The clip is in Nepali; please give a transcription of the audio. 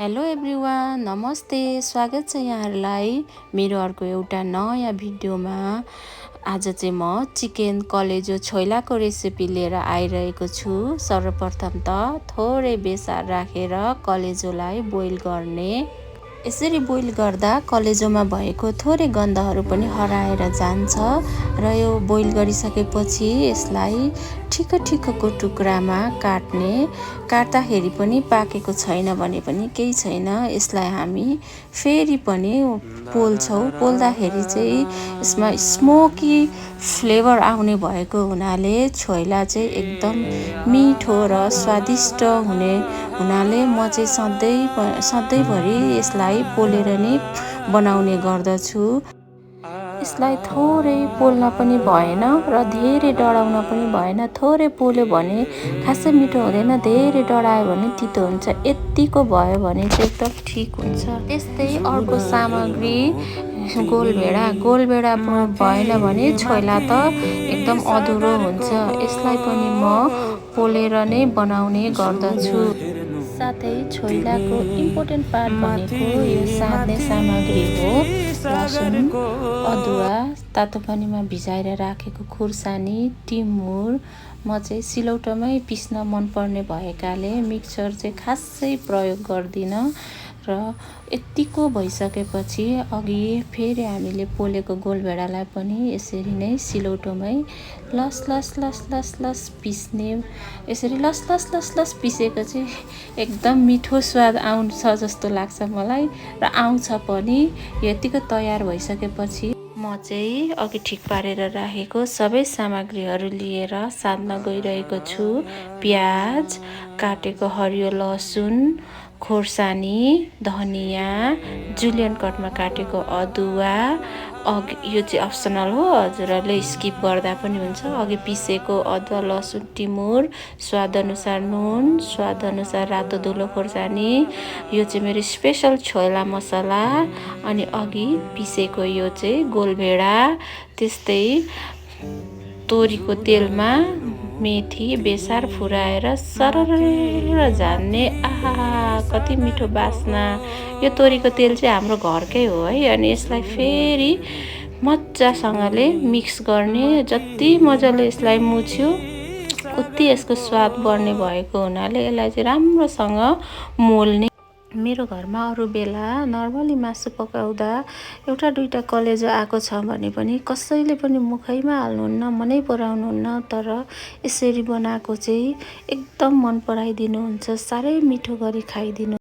हेलो एभ्रिवान, नमस्ते। स्वागत छ यहाँहरूलाई मेरो अर्को एउटा नयाँ भिडियोमा। आज चाहिँ म चिकन कलेजो छोइलाको रेसिपी लिएर आइरहेको छु। सर्वप्रथम त थोरै बेसार राखेर कलेजोलाई बोइल गर्ने। यसरी बोइल गर्दा कलेजोमा भएको थोरै गन्धहरू पनि हराएर जान्छ र यो बोइल गरिसकेपछि यसलाई ठिक्क टुक्रामा काट्दाखेरि पनि पाकेको छैन भने पनि केही छैन। यसलाई हामी फेरि पनि पोल्दाखेरि चाहिँ यसमा स्मोकी फ्लेभर आउने भएको हुनाले छोइला चाहिँ एकदम मिठो र स्वादिष्ट हुनाले म चाहिँ सधैँभरि यसलाई पोलेर नै बनाउने गर्दछु। यसलाई थोरै पोल्न पनि भएन र धेरै डढाउन पनि भएन। थोरै पोल्यो भने खासै मिठो हुँदैन, धेरै डढायो भने तितो हुन्छ। यतिको भयो भने चाहिँ एकदम ठिक हुन्छ। त्यस्तै अर्को सामग्री गोलभेडा भएन भने छोइला त एकदम अधुरो हुन्छ। यसलाई पनि म पोलेर नै बनाउने गर्दछु। साथै छोइलाको इम्पोर्टेन्ट पार्ट भनेको यो साध्ने सामग्री हो। लसुन, अदुवा, तातो पानीमा भिजाएर राखेको खुर्सानी, टिमुर। म चाहिँ सिलौटोमै पिस्न मनपर्ने भएकाले मिक्सर चाहिँ खासै प्रयोग गर्दिनँ। र यतिको भइसकेपछि अघि फेरि हामीले पोलेको गोलभेडालाई पनि यसरी नै सिलौटोमै लस पिस्ने। यसरी लस पिसेको चाहिँ एकदम मिठो स्वाद आउँछ जस्तो लाग्छ मलाई र आउँछ पनि। यतिको तयार भइसकेपछि म चाहिँ अघि ठिक पारेर राखेको सबै सामग्रीहरू लिएर साध्न गइरहेको छु। प्याज, काटेको हरियो लसुन, खोर्सानी, धनियाँ, जुलियन कटमा काटेको अदुवा। यो चाहिँ अप्सनल हो, हजुरहरूले स्किप गर्दा पनि हुन्छ। अघि पिसेको अदुवा, लसुन, टिमुर, स्वादअनुसार नुन, स्वादअनुसार रातो धुलो खोर्सानी। यो चाहिँ मेरो स्पेसल छोइला मसला। अनि अघि पिसेको यो चाहिँ गोलभेडा। त्यस्तै तोरीको तेलमा मेथी बेसार फुराएर सरर झान्ने। कति मिठो बास्ना। यो तोरीको तेल चाहिँ हाम्रो घरकै हो है। अनि यसलाई फेरि मजासँगले मिक्स गर्ने। जति मजाले यसलाई मुछ्यो उति यसको स्वाद बढ्ने भएको हुनाले यसलाई चाहिँ राम्रोसँग मोल्ने। मेरो घरमा अरू बेला नर्मली मासु पकाउँदा एउटा दुईटा कलेजो आएको छ भने पनि कसैले पनि मुखैमा हाल्नुहुन्न, मनै पराउनुहुन्न। तर यसरी बनाएको चाहिँ एकदम मन पराइदिनुहुन्छ, साह्रै मिठो गरी खाइदिनु।